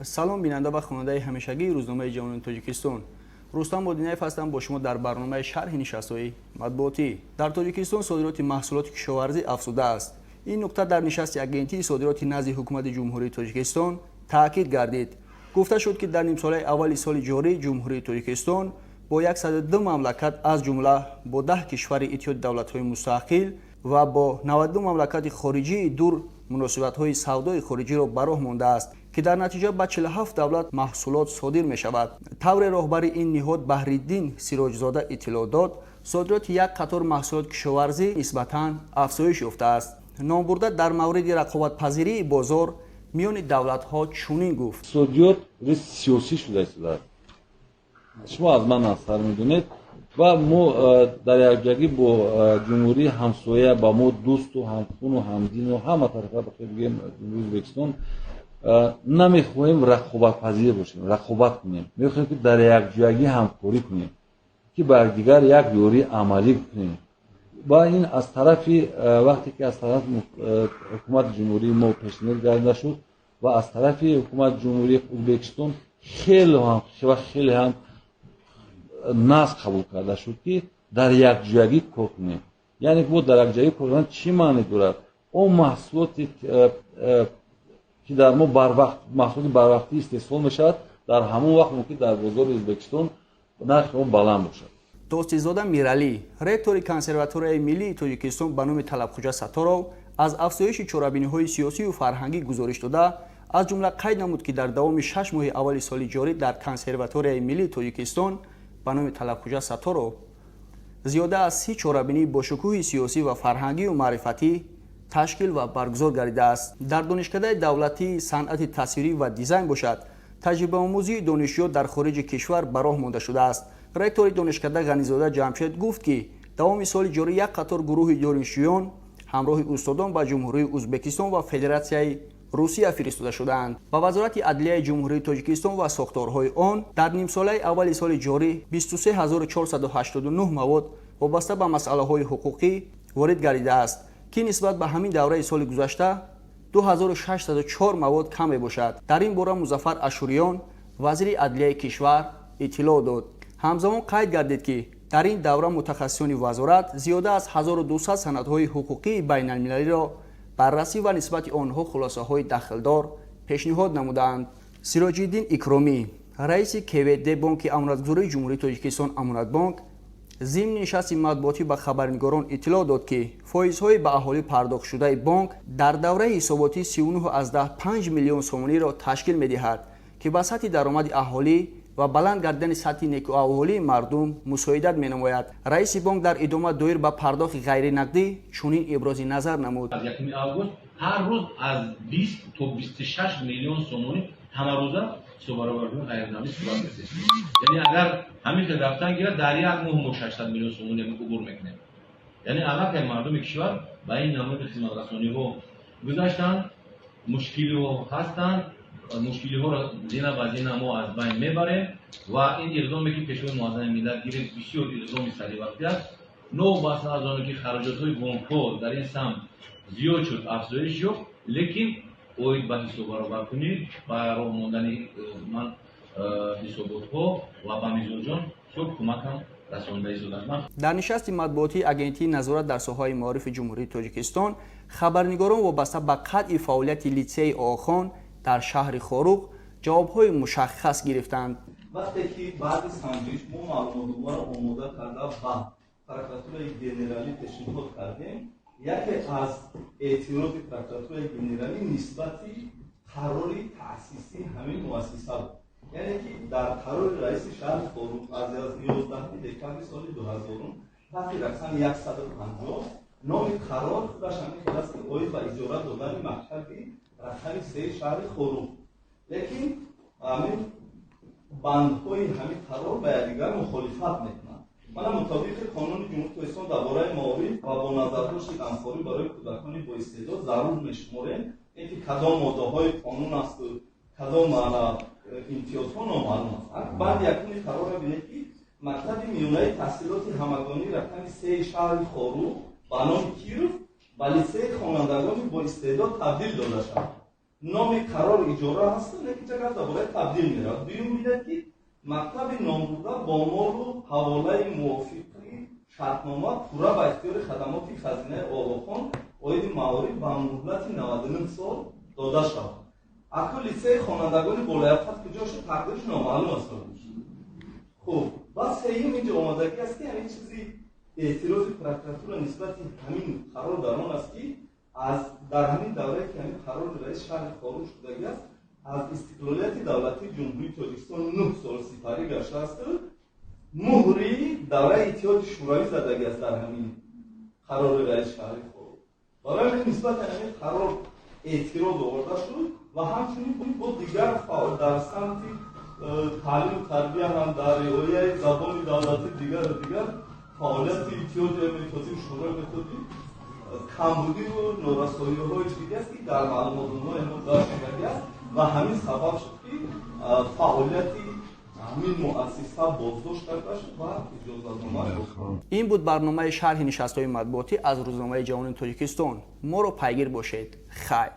Салом, бинанда ва хонандаи ҳамешагии рӯзномаи ҷавонони Тоҷикистон. Рустам Бодинаев ҳастам бо шумо дар барномаи шарҳи нишастҳои матбуотӣ. Дар Тоҷикистон содироти маҳсулоти кишоварзӣ афзудааст. Ин нуқта дар нишасти Агентии содироти назди Ҳукумати Ҷумҳурии Тоҷикистон таъкид гардид. Гуфта шуд, ки дар нимсолаи аввали соли ҷорӣ Ҷумҳурии Тоҷикистон бо 102 мамлакат, аз ҷумла бо 10 кишвари Иттиҳоди Давлатҳои Мустақил ва бо 92 мамлакати хориҷии дур муносибатҳои савдои хориҷиро ба роҳ мондааст, ки дар натиҷа ба 47 давлат маҳсулот содир мешавад. Тавре роҳбари ин ниҳод Баҳриддин Сироҷзода иттилоъ дод, содироти як қатор маҳсулоти кишоварзӣ нисбатан афзоиш ёфтааст. Номбурда дар мавриди рақобатпазирии бозор миёни давлатҳо чунин гуфт: Иқтисодиёт сиёсӣ шуда истодааст, шумо аз ман беҳтар медонед, ва мо дар якҷоягӣ бо ҷумҳурии ҳамсоя, ба мо дӯсту ҳамхуну ҳамдину ҳама тарафа бигӯем, Ҷумҳурии Ӯзбекистон, намехоҳем рақобатпазир бошем, рақобат кунем. Мехоҳем, ки дар якҷоягӣ ҳамкорӣ кунем, ки ба якдигар як ёрии амалӣ кунем. Ва ин аз тарафи, вақте ки аз тарафи ҳукумати ҷумҳурии мо пешниҳод гардида шуд ва аз тарафи ҳукумати Ҷумҳурии Ӯзбекистон хеле ҳам ва хеле ҳам нағз қабул карда шуд, ки дар якҷоягӣ кор кунем. Яъне мо дар якҷоягӣ кор кардан чӣ маъне дорад? Он маҳсулоте, ки дар мо барвақт, маҳсулоти барвақтӣ истеҳсол мешавад, дар ҳамон вақт мумкин дар бозори Ӯзбекистон нархи он баланд бошад. Достизода Миралӣ, ректори Консерваторияи миллии Тоҷикистон ба номи Талабхуҷа Сатторов, аз афзоиши чорабиниҳои сиёсию фарҳангӣ гузориш дода, аз ҷумла қайд намуд, ки дар давоми 6 моҳи аввали соли ҷорӣ дар Консерваторияи миллии Тоҷикистон ба номи Талабхуҷа Сатторов зиёда аз 30 чорабинии бошукӯҳи сиёсӣ ва фарҳангию маърифатӣ ташкил ва баргузор гардидааст. Дар Донишкадаи давлатии санъати тасвирӣ ва дизайн бошад, таҷрибаомӯзии донишҷӯ дар хориҷи кишвар ба роҳ монда шудааст. Ректори донишкада Ғанизода Ҷамшед гуфт, ки давоми соли ҷорӣ як қатор гурӯҳи донишҷӯён ҳамроҳи устодон ба Ҷумҳурии Ӯзбекистон ва Федератсияи Русия фиристода шудаанд. Ба Вазорати адлияи Ҷумҳурии Тоҷикистон ва сохторҳои он дар нимсолаи аввали соли ҷорӣ 23489 мавод вобаста ба масъалаҳои ҳуқуқӣ ворид гардидааст, ки нисбат ба ҳамин давраи соли гузашта 2604 мавод кам мебошад. Дар ин бора Музаффар Ашуриён, вазири адлияи кишвар, иттилоъ дод. Ҳамзамон қайд гардид, ки дар ин давра мутахассисони вазорат зиёда аз 1200 санадҳои ҳуқуқии байналмилалиро баррасӣ ва нисбати онҳо хулосаҳои дахлдор пешниҳод намуданд. Сироҷиддин Икромӣ, раиси КВД Бонки Амонатгузории Ҷумҳурии Тоҷикистон «Амонатбонк», зимни нишасти матбуотӣ ба хабарнигорон иттилоъ дод, ки фоизҳои ба аҳолӣ пардохтшудаи бонк дар давраи ҳисоботӣ 39,5 миллион сомониро ташкил медиҳад, ки ба сатҳи даромади аҳолӣ ва баланд гардидани сатҳи некуаҳволии мардум мусоидат менамояд. Раиси бонк дар идома доир ба пардохти ғайринақдӣ чунин ибрози назар намуд: Аз 1 август ҳар рӯз аз 20 то 26 миллион сомонӣ ҳамарӯза ҳисоббаробаркунии ғайринақдӣ сурат гирифт. Яъне агар ҳамин хел рафтан гирад, дар як моҳ мо 600 миллион сомонӣ убур мекунем. Яъне аллакай мардуми кишвар ба ин намуди хизматрасониҳо гузаштанд. Мушкилиҳо ҳастанд, мушкилиҳоро зина ба зина мо аз байн мебарем. Ва ин иқдоме, ки Пешвои муаззами миллат гирифт, бисёр иқдоми саривақтӣ аст. Новобаста аз оне ки хароҷотҳои бонкҳо дар ин самт зиёд шуд, афзоиш ёфт, лекин оид ба ҳисоббаробаркунӣ, ба роҳ мондани ман ҳисоботҳо ва ба мизоҷон бисёр кӯмакам расонда истодааст. Дар нишасти матбуотии Агентии назорат дар соҳаи маорифи Ҷумҳурии Тоҷикистон хабарнигорон вобаста ба қатъи фаъолияти литсеи Оғохон дар шаҳри Хоруғ ҷавобҳои мушаххас гирифтанд. Вақте ки баъди санҷиш мо маълумотномаро омода карда ба Прокуратураи генералӣ пешниҳод кардем, яке аз эътирози Прокуратураи генералӣ нисбати қарори таъсисии ҳамин муассиса буд. Яъне ки дар қарори раиси шаҳри Хоруғ аз 11 декабри соли 2000 таҳти рақами 150 номи қарор худаш ҳамин хел аст, ки оид ба иҷора додани мактаби рақами сеи шаҳри Хоруғ. Лекин ҳамин бандҳои ҳамин қарор ба якдигар мухолифат мекунанд. Мана, мутобиқи Қонуни Ҷумҳурии Тоҷикистон дар бораи маориф ва бо назардошти ғамхорӣ барои кӯдакони боистеъдод зарур мешуморем. Ин ки кадом моддаҳои қонун асту кадом имтиёзҳо номаълум аст. Банди якуми қарорро бинед, ки мактаби миёнаи таҳсилоти ҳамагонӣ рақами сеи шаҳри Хоруғ ба номи Киров ба литсеи хонандагони боистеъдод табдил дода шавад. Номи қарор иҷора ҳасту, лекин ча гап дар бораи табдил меравад. Дуюм, бинед, ки мактаби номбурда бо молу ҳаволаи мувофиқи шартнома пурра ба ихтиёри хадамоти хазинаи Оғохон оиди маориф ба муҳлати 99 сол дода шавад. Акну литсеи хонандагони болояфқат куҷо шуд, тақдирш номаълум аст. Хуб, ва сеюм, инҷо омадагӣ аст, ки ҳамин чизи эътирози прокуратура нисбати ҳамин қарор дар он аст, ки аз дар ҳамин даврае, ки ҳамин қарори раиси шаҳри Хоруғ шудагӣ аст, аз истиқлолияти давлатии Ҷумҳурии Тоҷикистон 9 сол сипарӣ гаштаасту муҳри давраи Иттиҳоди Шӯравӣ задагӣ аст дар ҳамин қарори раиси шаҳри Хоруғ. Барои ҳамин нисбати ҳамин қарор эътироз оварда шуд ва ҳамчунин бо дигар дар самти таълиму тарбия ҳам дар риояи забони давлатӣ, дигару дигар фаъолияти иттиҳоди методӣ, шӯрои методӣ камбудиву норасоиҳои чизе аст, ки дар маълумотномаи мо дарҷ шудагӣ аст ва ҳамин сабаб шуд, ки фаъолияти ҳамин муассиса боздошт карда шуд ва иҷозатнома. Ин буд барномаи шарҳи нишастҳои матбуотӣ аз рӯзномаи «Ҷавони Тоҷикистон». Моро пайгир бошед. Хайр.